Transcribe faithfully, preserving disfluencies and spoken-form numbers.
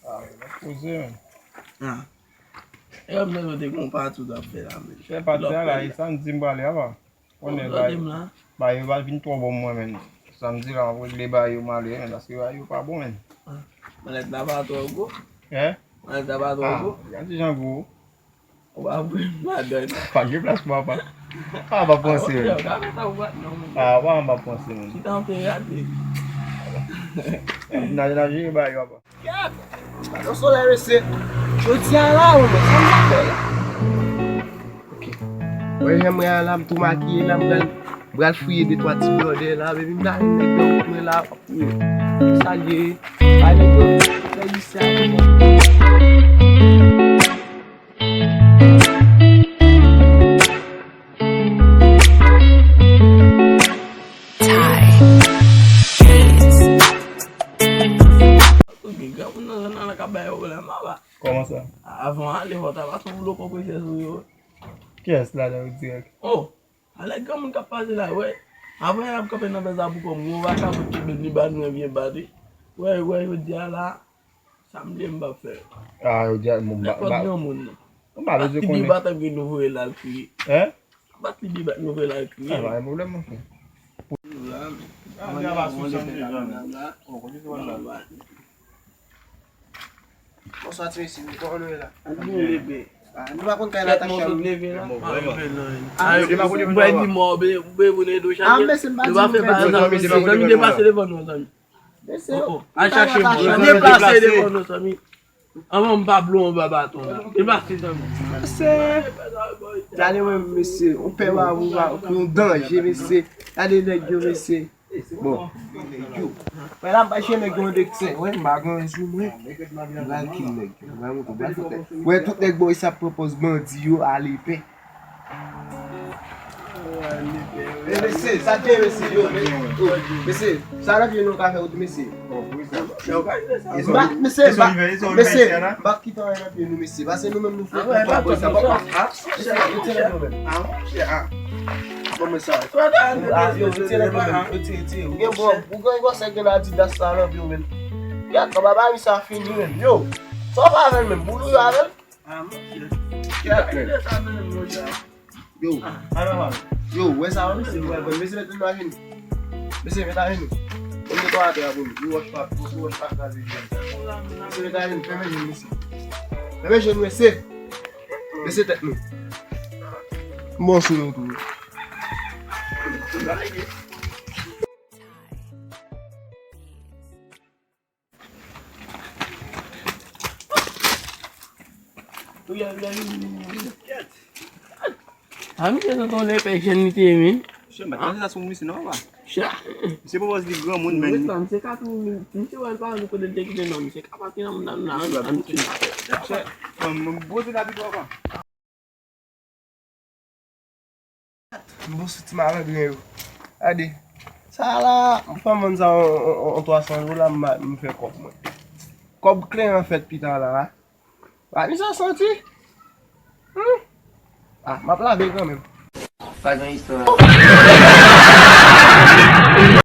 Ah, poze, men. Ah. E yo menm yo te gon pati w t ap fè la, men. Fè pati a la, e samdi m prale a, pa. Konnen ba yo, ba yo pa vin twò bon mwen, men. Samdi la, m ap regle ba yo m ale, men, paske ba yo pa bon, men. Ah. Malèt la pa twò gwo? Hein? Malèt la pa twò gwo? Ah, yon ti jan gwo. Ou pa pran ladan. Pa gen plas pou papa. Papa pa panse, men. Ah, papa pa panse, men. Chita anpe gade. N a, n a jere ba yo, papa. Gad! Gade solèy, mesye. Jodi a la, ou mwen, sa m ap fè la? Ok. Mwen, jan mwen an la, m tou makiye la, m pral, m pral fouye de twa ti blòdè la, baby, m ta renmen nèg yo mwen la, ap fouye. Salye. Bay nèg yo, nèg isi a, pou mwen. Ty Beats. Ok, granmoun nan zòn nan la ka bay yo pwoblèm, papa. Kòman sa? Avan ale, fò w ta pase yon woulo konpresè sou yo. Kiyès la, la, dirèk? Oh, alèk granmoun k ap pase la, wè. Avan y ap kanpe nan fè sa pou kòm, yon vakabon ki beni ba nou, byen bati. Wè, wè, jodi a la, sa m vle m p ap fè. Ah, jodi a, m ba, nèpòt granmoun nan. M pa bezwen konnen. Li bat epi nou voye l al kriye. Hein? Bat li di bat nou voye l al kriye. Ah, pa gen pwoblèm, monchè. Bonswa, ti mesye, kòman nou ye la? Ah, nou pa konn kay Natacha, nou. Ah, yo di mò, be, be, moun e do chaje. Ah, mesye, m pa di nou, mesye. Zanmi, depase devan nou, zanmi. Mesye, oh, oh. Al chache moun. Depase devan nou, zanmi. Anvan m pa blow anba baton la. Depase, zanmi. Mesye. Gade mwen, mesye. Yon pè ba ou, ba, yon danje, mesye. Gade nèg yo, mesye. Bon. Yo. Wè la, m pa chen nèg yo an deksè. Wè, m pa gen sou mwen. M pral kill nèg yo. M pral montre, m pral fè tèt. Wè, tout nèg bò isi ap pran pòz bandi yo, ale pè. E mesye, sa te mesye, yo, mesye, sa nan pye nou ka fè ou di mesye. Mesye, mesye, m p ap kite anyen nan pye nou, mesye. Pase nou menm nou fè tout sa. Mesye, retire nan pye nou menm. Bon, men sa. Yo, retire nan pye nou menm. Retire, retire. Ou gen bon, ou gen gwosè gen Adidas sa nan pye ou menm. Gad, anba bagay sa fini menm. Yo, sa w pa avè l menm, boulou yo avè l. Ah, monchè. Yo. Yo, wè sa, mesye, wè, wè, mesye, mete nou ajenou. Mesye, mete ajenou. Mete nou atè a pou nou. Nou wòch pa, nou wòch pa kraze. Mesye, mete ajenou, fèmen jenou, mesye. Fèmen jenou, mesye. Mesye, tèt nou. Bon sou nou tou. A, misye santi yon lepè jèn li te ye, men. Chè, m pa t panse sa sou misye non, papa. Chè. Misye pwopòz li granmoun, men. Misye ka tou, misye wè l pa nou kote l te kite non, misye ka pati nan moun nan, nan, nan, nan. Chè, m, m poze l abitye, papa. M bon sou ti malandren yo. Gade. Sa la, m fè moun sa on, on, on, on twa san dola, m, m fè kòb mwen. Kòb kle an fèt pita la. Pa ni sa santi. Hmm? Ah, m ap lave kanmenm. Pa gen istwa.